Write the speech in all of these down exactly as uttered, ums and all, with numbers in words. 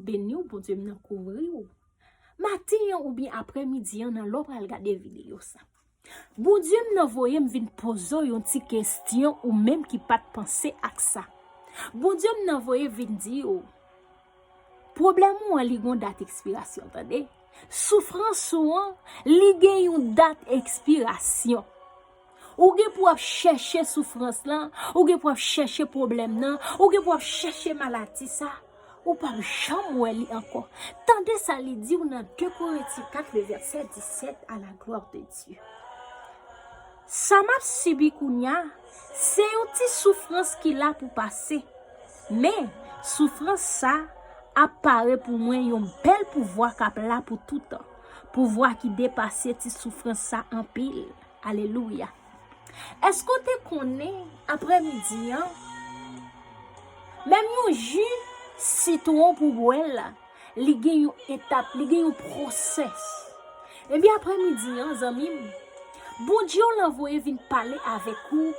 beni w, Bondye m nan kouvri w. Maten an oubyen aprèmidi an nan lè w pral gade videyo sa. Bondye m nan voye m vin poze w yon ti kesyon ou menm ki pa t panse ak sa. Bondye m nan voye vin di w, pwoblèm ou an li gon dat ekspirasyon, tande. Soufrans ou an, li gen yon dat ekspirasyon. Ou gen pou ap chèche soufrans lan, ou gen pou ap chèche pwoblèm nan, ou gen pou ap chèche maladi sa, ou p ap janm wè li ankò. Tande sa li di w nan de Korentyen kat, le vèsè disèt, à la gloire de Dieu. Sa m ap sibi kounya, se yon ti soufrans ki la pou pase. Men, soufrans sa ap pare pou mwen yon bèl pouvwa k ap la pou toutan. Pouvwa ki depase ti soufrans sa anpil. Alelouya. Èske w te konnen aprèmidi an, menm yon ji sitwon pou bwè l, li gen yon etap, li gen yon pwosès. Ebyen, aprèmidi an, zanmi m, Bondye w lan voye vin pale avèk ou,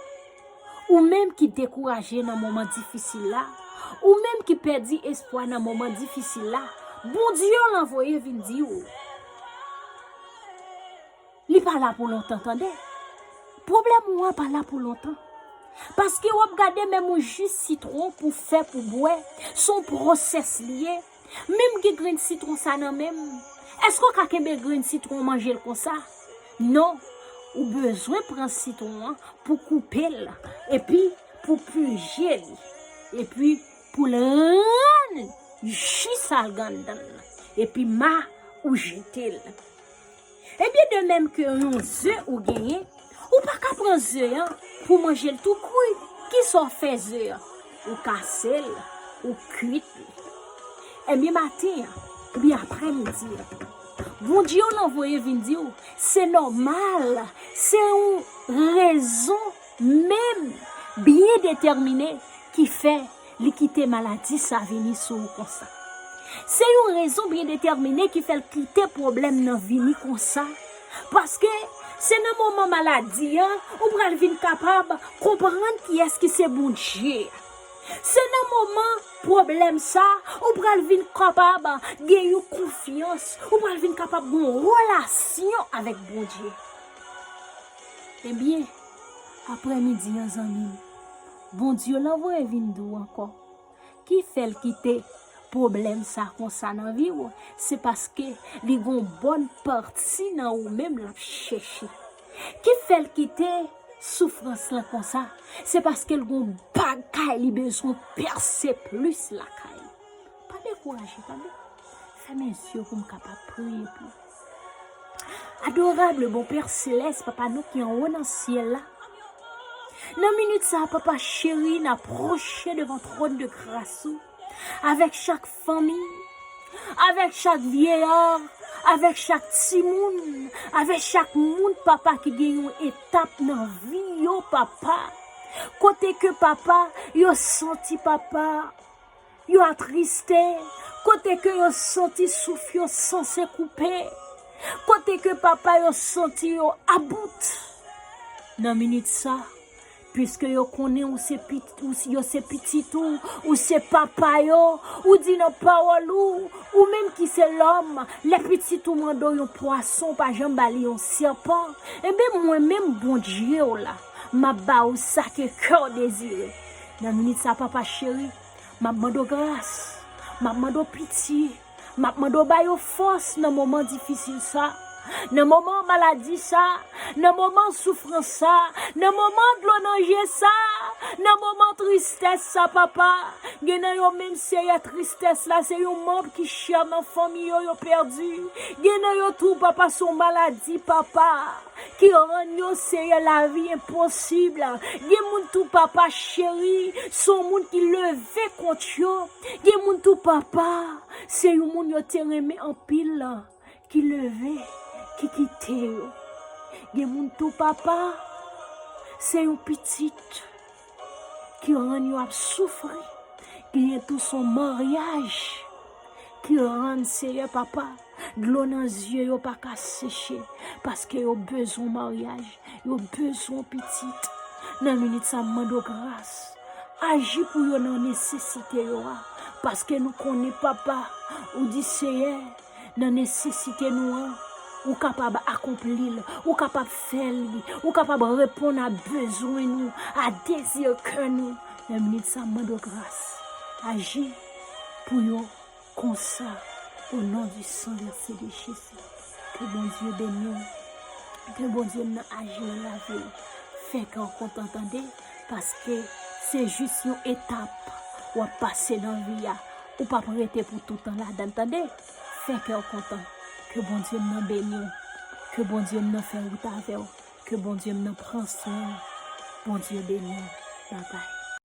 ou menm ki dekouraje nan moman difisil la, ou menm ki pèdi espwa nan moman difisil la, Bondye w lan voye vin di w, li pa la pou lontan, tande. Pwoblèm ou an pa la pou lontan. Paske w ap gade menm yon ji sitwon pou fè, pou bwè, se yon pwosès li ye. Menm gen grenn sitwon sa nan men m, èske w ka kenbe grenn sitwon manje l konsa? Non, ou bezwen pran sitwon an pou koupe l, epi pou pije li, epi pou l rann ji sa l gen anndan l, epi ma ou jete l. Ebyen, de menm ke yon ze ou genyen, ou pa ka pran ze an pou manje l tou kri. Kisa w fè ze an? Ou kase l, ou kuit li. Ebyen, maten an, oubyen aprèmidi an, Bondye w lan voye vin di w, se nòmal, se yon rezon menm byen detèmine ki fè li kite maladi sa vini sou ou konsa. Se yon rezon byen detèmine ki fè l kite pwoblèm nan vini konsa. Paske se nan moman maladi an ou pral vin kapab konprann kiyès ki se Bondye a. Se nan moman pwoblèm sa ou pral vin kapab gen yon konfyans, ou pral vin kapab gen yon relasyon avèk Bondye. Ebyen, aprèmidi an, zanmi m, Bondye w lan voye vin di w ankò. Ki fè l kite pwoblèm sa konsa nan vi w? Se paske li gon bòn pati nan ou menm l ap chèche. Ki fè l kite soufrans lan konsa? Se paske l gon bagay li bezwen pèse plis lakay li. Pa dekouraje, tande. Fèmen zye w pou m kapab priye pou ou. Adorable bon Père Céleste, Papa nou ki anwo nan syèl la. Nan minit sa a, Papa cheri, n apwoche devan twòn de gras ou, avèk chak fanmi, avèk chak vyeyar, avèk chak timoun, avèk chak moun, Papa, ki gen yon etap nan vi yo, Papa. Kote ke, Papa, yo santi, Papa, yo atriste, kote ke yo santi souf yo sanse koupe, kote ke, Papa, yo santi yo about. Nan minit sa, piske yo konnen ou se pit-, ou, yo se pitit ou, ou se papa yo, ou di nan pawòl ou, ou menm ki se lòm, lè pitit ou mande w yon pwason, ou pa janm ba li yon sèpan. Enben, mwen menm, Bondye w la, m ap ba ou sa ke kè w dezire. Nan minit sa, Papa cheri, m ap mande w gras, m ap mande w pitye, m ap mande w ba yo fòs nan moman difisil sa, nan moman maladi sa, nan moman soufrans sa, nan moman dlo nan je sa, nan moman tristès sa, Papa. Gen nan yo menm, Seyè, tristès la, se yon manm ki chè nan fanmi yo, yo pèdi. Gen nan yo tou, Papa, se yon maladi, Papa, ki rann yo, Seyè, lavi enposib. Gen moun tou, Papa cheri, se yon moun ki leve kont yo. Gen moun tou, Papa, se yon moun yo te renmen anpil ki leve, ki kite yo. Gen moun tou, Papa, se yon pitit ki rann yo ap soufri. Genyen tou se yon maryaj ki rann, Seyè Papa, dlo nan zye yo pa ka seche, paske yo bezwen maryaj, yo bezwen pitit. Nan minit sa, m mande w gras, Aji pou yo nan nesesite yo a. Paske nou konnen, Papa, ou di, Seyè, nan nesesite nou an, ou kapab akonpli l, ou kapab fè li, ou kapab reponn a bezwen nou, a dezi kè nou. Nan minit sa, m mande w gras. Aji pou yo konsa, o non di san vèse de Jezi. Ke Bondye beni w. Ke Bondye nan aji nan lavi w. Fè kè w kontan, tande, paske se jis yon etap w ap pase nan vi a. Ou p ap rete pou toutan ladan l, tande. Fè kè w kontan. Ke Bondye nan beni w. Ke Bondye nan fè wout avè w. Ke Bondye nan pran swen w. Bondye beni w. Babay.